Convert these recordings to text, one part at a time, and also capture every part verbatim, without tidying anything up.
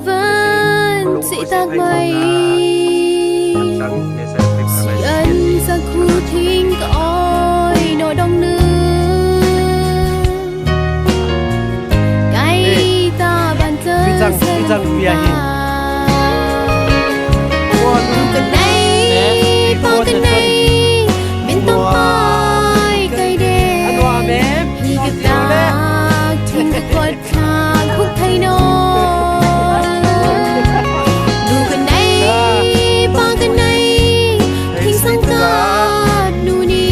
Van si tak mai. Sian sakhu thing ka oi no dong nu. Kai ta ban ta. Pi chang, pi chang, pi a hi. Ka nei, pa ka nei. Min tawng pai kai de. Hi ka tak thing ka kot. Thla khuk thei naw. Nu ka nei, pa ka nei, thingsang ka nu ni.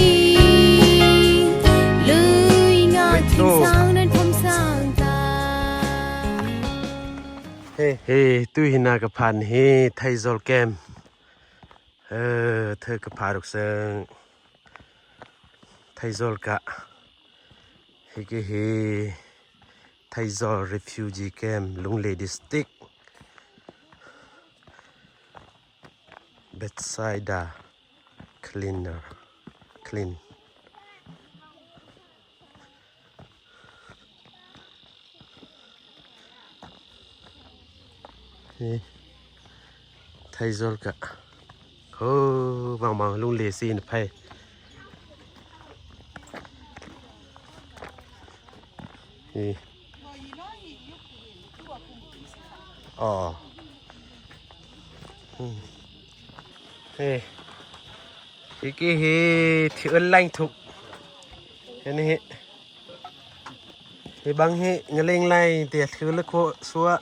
Lui nga thingsang nan thawm sang ta. He, he, tu hi na ka phan hi, Thaizawl kem. Eh, thei ka pha ruk seng. Thaizawl ka. Hi ki hi Thaizawl Refugee Camp, Lunglei District. Bethsaida Cleaner. Clean. Hi Thaizawl ka. Ho, bang bang Lunglei si na phai. Hi. Oh. Hmm. Hi. Hi ki hi thi ul laing thuk. Hi ni hi. Hi bang hi ngaleng laing ti thil ko suah.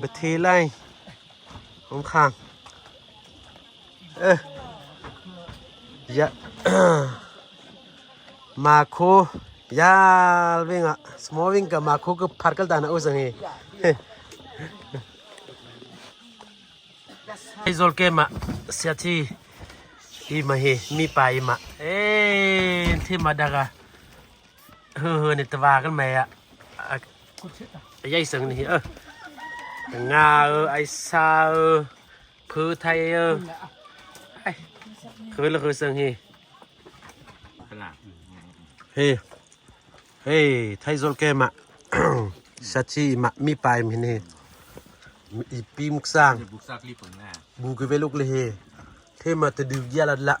Bethi laing. Hong khang. Eh. Ya. Makho. Yal wing ah. Small wing ka makho ka pharkal ta na u sang hi. Thaizawl kem ah, siachi. Hi ma hi, mi pa hi ma. Eh, thi ma daga. Hơ hơ ni tava kan mai ah. A, a yai sang ni hi, eh. Nga, eh, ai sa, eh. Phơ thai, eh. Ai. Khơ la khơ sang hi. Hi. Hei, Thaizawl kem ah. Sachi ma mi pa im hin hi. I pi muk sang. Bu ki ve luk le hi. Thema te du yal la.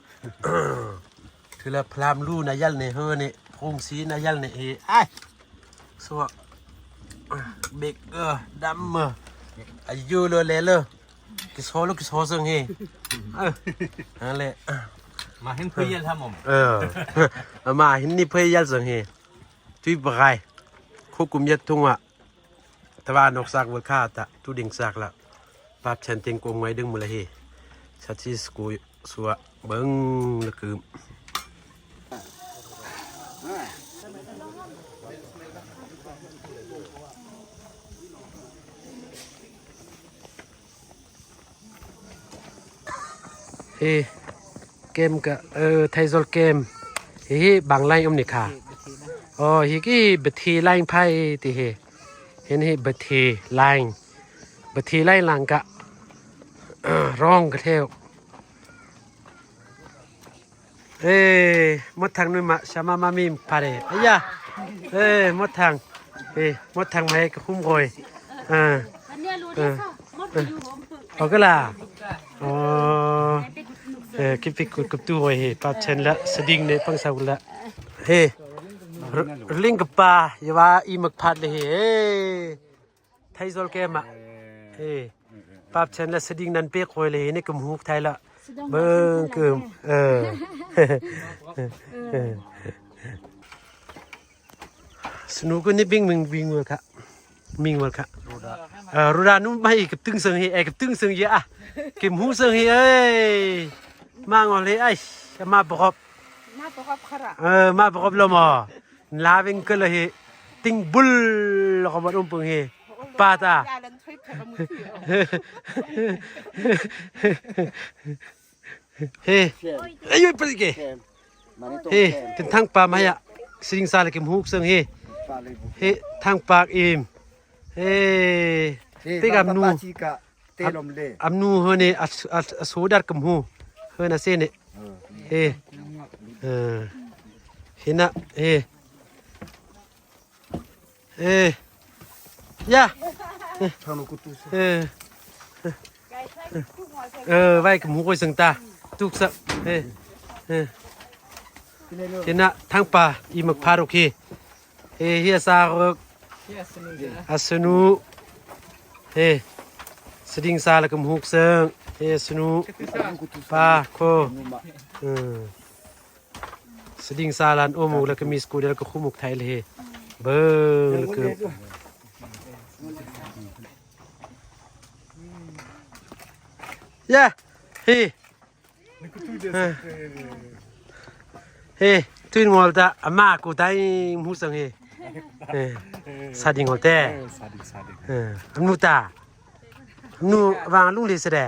Thila phlam lu na yal ne ho ne. Phung si na yal ne hi. Ai. So. Bek, eh, dam, eh. Ayu lo le lo. Ki so lo, ki so sang hi. Eh. Ha le. Ma hin phei yal ha mom. Eh. Ma hin ni phei yal sang hi. Tui bagai. Khu kum yat thung ah. Tava nok sak vul kha ta. Tu ding sak la. Pap chan ting kum ngai ding mula hi. Sachi sku suah bang la kum. Hi kem ka, eh, Thaizawl kem. Hi hi bang laing um ni kha. Oh, hi ki bethi laing phai ti hi. Hin hi bethi laing. Bethi laing lang ka. Rong ka theu. Eh, mawt thang nu ma, sama ma mi phare. Aya. Eh, mawt thang. Eh, mawt thang mai ka khum goi. Ah. Ah. Ok la. Oh. Eh, ki pik kut kup tu goi hi. Pap chen la, sading ne pang sau la. He. Ling ka pa, yawa i mak phat le hi. He. Thaizawl kem ah. He. Pap chen la sading nan pek khoi le hi ne kum huk thai la. Bang kum. Eh. Snu ko ni bing ming bing wal kha. Ming wal kha. Ah, ruda nu mai ka tung sang hi, eh, ka tung sang hi ah. Kim hu sang hi, eh. Ma ngol hi, ai. Ma bokop. Ma bokop khara. Eh, ma bokop lo mo. Laving kala hi ting bul lo ka bat umpung hi. Pata. He. Ayo, pal ke. He, tin thang pa maya. Sing sala kim huk sang he. He, thang pa im. He. Pegam nu. Te lom le. Am nu hâ ne a, a, a sodar kum hu. Hâ na se ne. He. He na, he. He. Ya. Eh. Eh, vai ka hmu kawih sâng ta. Tuk sa. Eh. Eh. Kena thangpa i mak pha ruk hi. He, hi a sa ruk. A sanu. He. Sading sa la ka hmu sâng. He, sanu. Pa, ko. Hmm. Sading sa la an um uk la ka miskut la ka khum uk thai le he. Bang la ka. Ya. He. He, tuin ngol ta, ama ko ta i hmu sâng he. He, sading ngol te. He, sading, sading. He, amnu ta. Amnu vang lung le sere.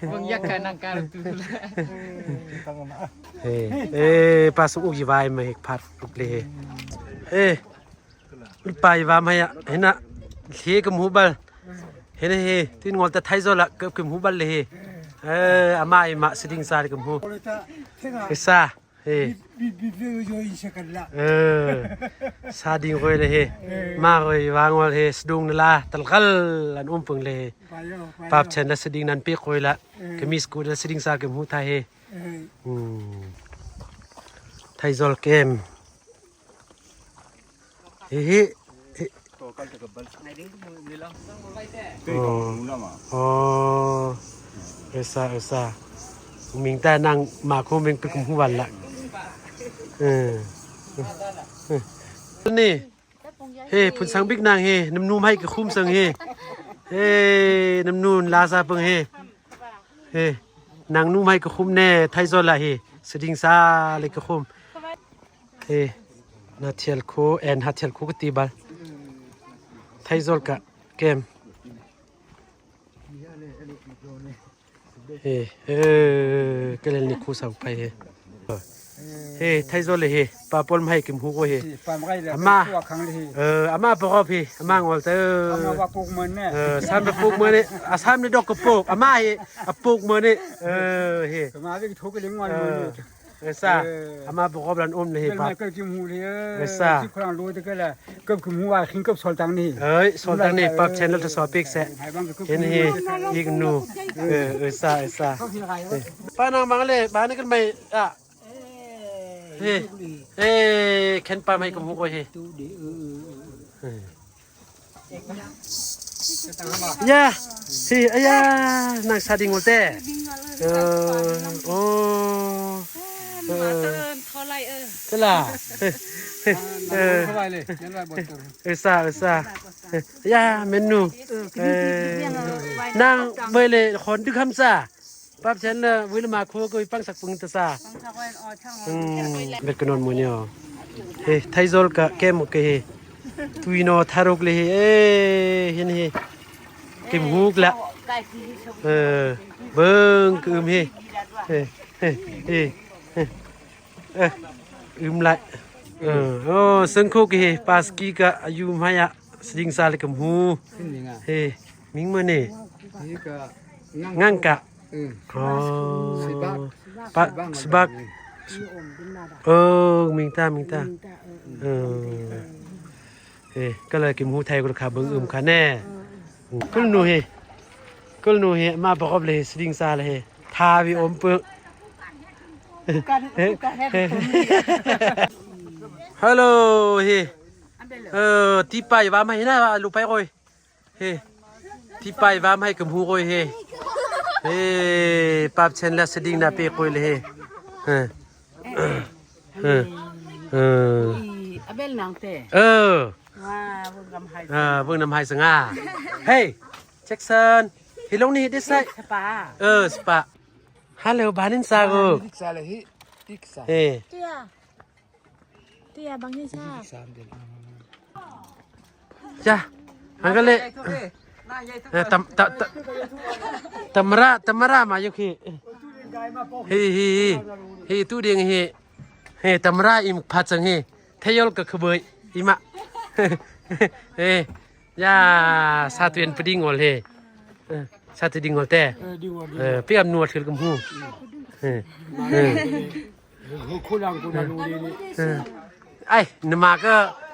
Bang yak ka nang ka tu. He, eh, pas u yi vai ma hek phat uk le he. He. Pai va mai a, hena, he ka hmu bal. Hena he, tin ngol ta Thaizol ah ka, ka hmu bal le he. Eh, ama i ma sading sa le ka hmu. He sa, he. Eh, sading kawih le he. Ma kawih va ngol he, sadung na la, tal kal an um pung le he. Pap chen la sading nan pe kawih la. Ka miskut la sading sa ka hmu ta he. Hmm. Thaizol kem. Hi, hi, hi. Oh. Oh. Esa, esa. Ming ta nang ma ko ming pik hmu wan la. Eh. Eh. Ni. He, phun sang bik nang he, nam nu mai ka khum sang he. He, nam nu la sa pang he. He, nang nu mai ka khum ne, Thaizol la he. Sading sa le ka khum. He, na thial kho, en ha thial kho ka ti bal. Thaizol ka kem. He, he, ka lel ni khu sau phai he. He, Thaizol le he, pa pol mai kim hu ko he. Ama, eh, ama pawrkawp he, ama ngol ta. Ama va puk man ne. Eh, sam le puk man ne, a sam le dok ka puk, ama he, a puk man ne. Eh, he. Ama ve thok le ngol man ne. Esa, ama pawrkawp lan um le he pa. Esa. Oi, soltang ni, pap chen lo ta so pik se. Hen he, ik nu. Esa, esa. Pa nang bang le, ba ni kan mai, ah. He, he, khen pa mai kum hu ko he. Ya, hi, aya, nang sa ding ngol te. Eh, oh. Eh. Tela. Eh. Esa, esa. Ya, menu. Eh. Nang bele khon du kham sa. Pap chen la, wil ma khu ko pang sak pung ta sa. Hmm, bet ka non mu nio. He, Thaizol ka kem ke he. Tui no tharuk le he. Eh, hin he. Kim huk la. Eh, bang ka um he. He, he, he, he. Eh, um lai. Eh, oh, sengkho ke he. Pas ki ka ayu maya. Sading sa le kim hu. He, ming ma ne. Ngang ka. Hmm. Oh. Sibak. Pa, sibak. Sibak. Oh, ming ta, ming ta. Ming ta, eh. Oh. Eh, ka la kim hu thai ko kha bang um kha ne. Hmm. Kul nu he. Kul nu he, ma pawrkawp le he, sading sa le he. Tha vi om pu. Hello he. Eh, ti pai va mai na, lu pai koi. He. Ti pai va mai ka hmu koi he. He, pap chen la sading na pe koi le he. He. He. He. I, a bel nang te. Eh. Wa, vung nam hai. Ah, vung nam hai sanga. Hey, Jackson. Hi long ni hi desai. Sapa. Eh, sapa. Hello, banin sa ko. Diksa le hi. Diksa. He. Tia. Tia bang hi sa. Ya, angkal le. Eh, tam, ta, ta, tamara, tamara ma yuk hi. Hi, hi, hi. Hi, tu ding hi. Hi, tamara im phat sang hi. Thayol ka khaboi. Ima. Hi. Ya, sa tu en pdi ngol hi. Eh, sa tu ding ngol te. Eh, ding ngol, ding ngol. Eh, pi am nuat khil kum hu. Eh. Eh. Ai, nama ka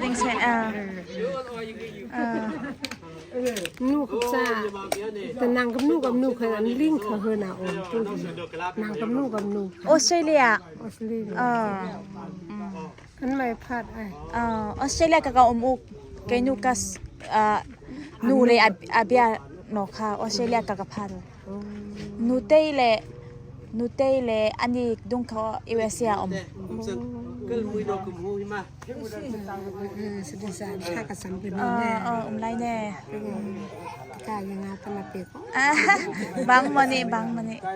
ding seh. Ah. Ah. Nu kha sa. Ta nang kam nu kam nu kha an ling kha hâ na om tu. Nang kam nu kam nu. Australia. Australia. Ah. Kan mei phat ai. Ah, Australia ka ka um uk. Kei nu ka s-, ah, nu le a, a bia no kha Australia ka ka phat. Nu tei le, nu tei le ani dung kha U S A um. Kal mui no kum hu hima. Sidi sa ka ka sam pin ne. Ah, ah, um lai ne. Ka ya nga ka la pe ko. Ah, bang mani, bang mani. Ah.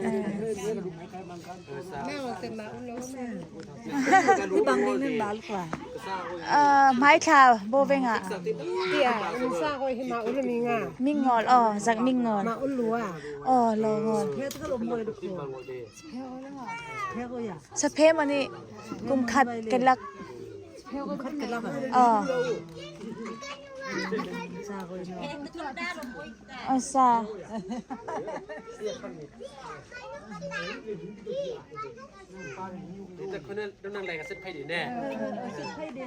Hi bang ding nan bal kwa. Ah, mai tha bo veng ah. Tia, in sa ko hi ma ulu mi nga. Mingol, oh, zak mingol. Ma ulu ah. Oh, lo ngol. Sa phe mani kum khat kelak. Oh. Asa.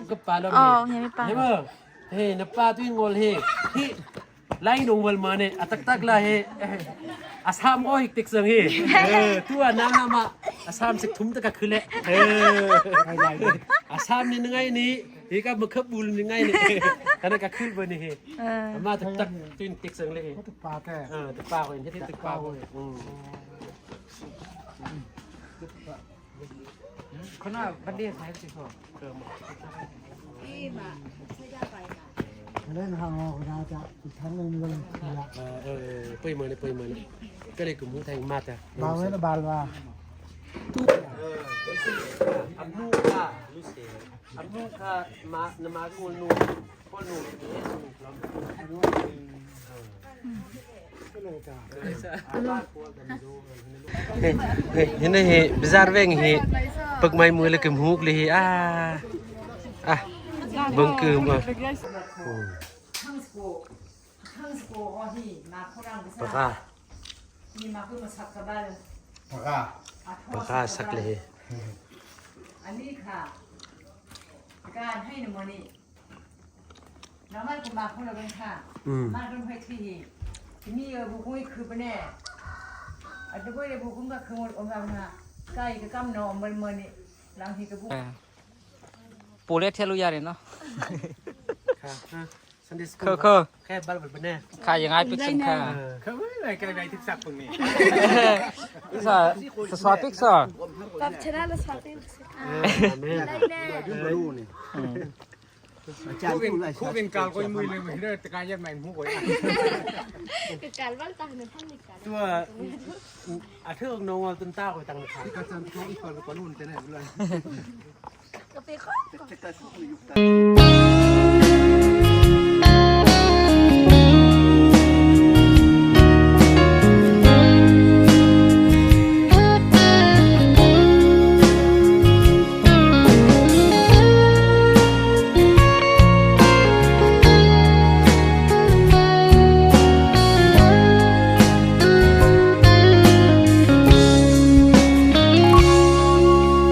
Ka pa lo. Oh, he mi pa. He ma. He, na pa tu in ngol he. He. Lai nung wal mane, a tak tak la he. A sam ko hik tik sang he. Eh, tu a nang ama. A sam sik thum tak a khule. Eh. A sam ni ngai ni. Hi ka ma khap bul ni ngai ni. Kana ka khul ba ni hi. Ah. Ama tak tak tu in tik sang le hi. Ko tu pa te. Ah, tu pa ko in, hi tu pa ko. Hmm. Khana birthday sai ti ko. Len ha ngo na ta, thang ni lo ya. Ah, eh, poi mane, poi mane. Kare ko mu thang mata. Ba we na bal wa. Anu kha, anu kha ma, na ma ko nu, ko nu. He, he, hi na hi, bizar veng hi, pak mai mu le kim huk le hi, ah, ah, bang ke ma. Hmm. Paka. Paka. Paka sak le hi. Ani kha. Kan hai na mani. Nang mal ko ma ko la kan kha. Hmm. Ma kan hai thi hi. Ni bu ko khu ne. A de ko le bu ko ka khu mo om na. Kai ka kam no mal mani. Lang hi ka bu. Eh. Pule thelu yari no. Kha. Ha. Sunday school. Kho, kho. Khe bal bal bane. Kha yang ai pik sung kha. Kha wei lai kai lai tik sak pung ni. Sa, sa swa pik sa. Kap chana la swa pik. Amen. Khuvin, khuvin kal koi mui le mui le, te ka yat mai mu koi. Kal bal ta na than ni kal. Tua, a thuk no wal tun ta koi tang kha. Ka chan ko i kal ko nun te ne bula.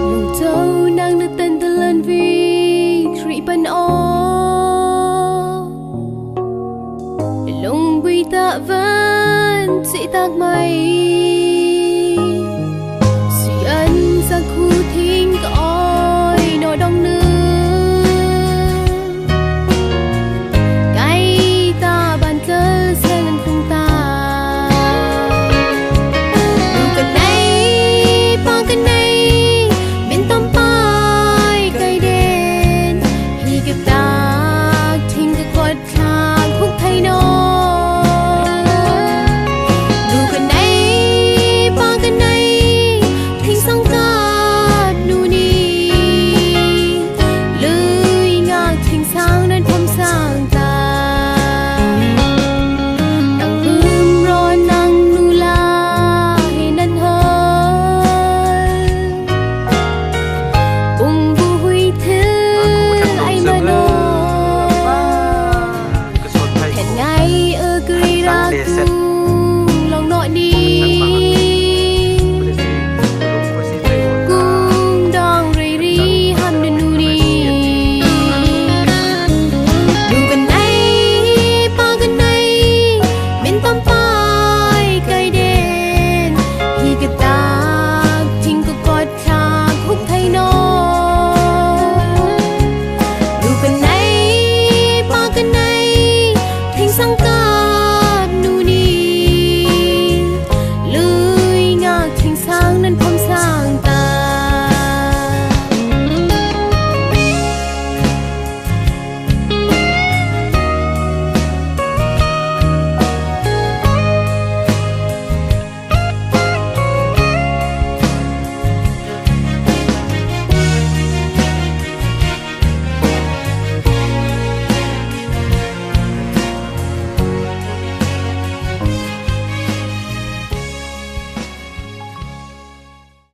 Lungto nang na ten talan vik ri pan aw. Lungpui ta van si tak mai.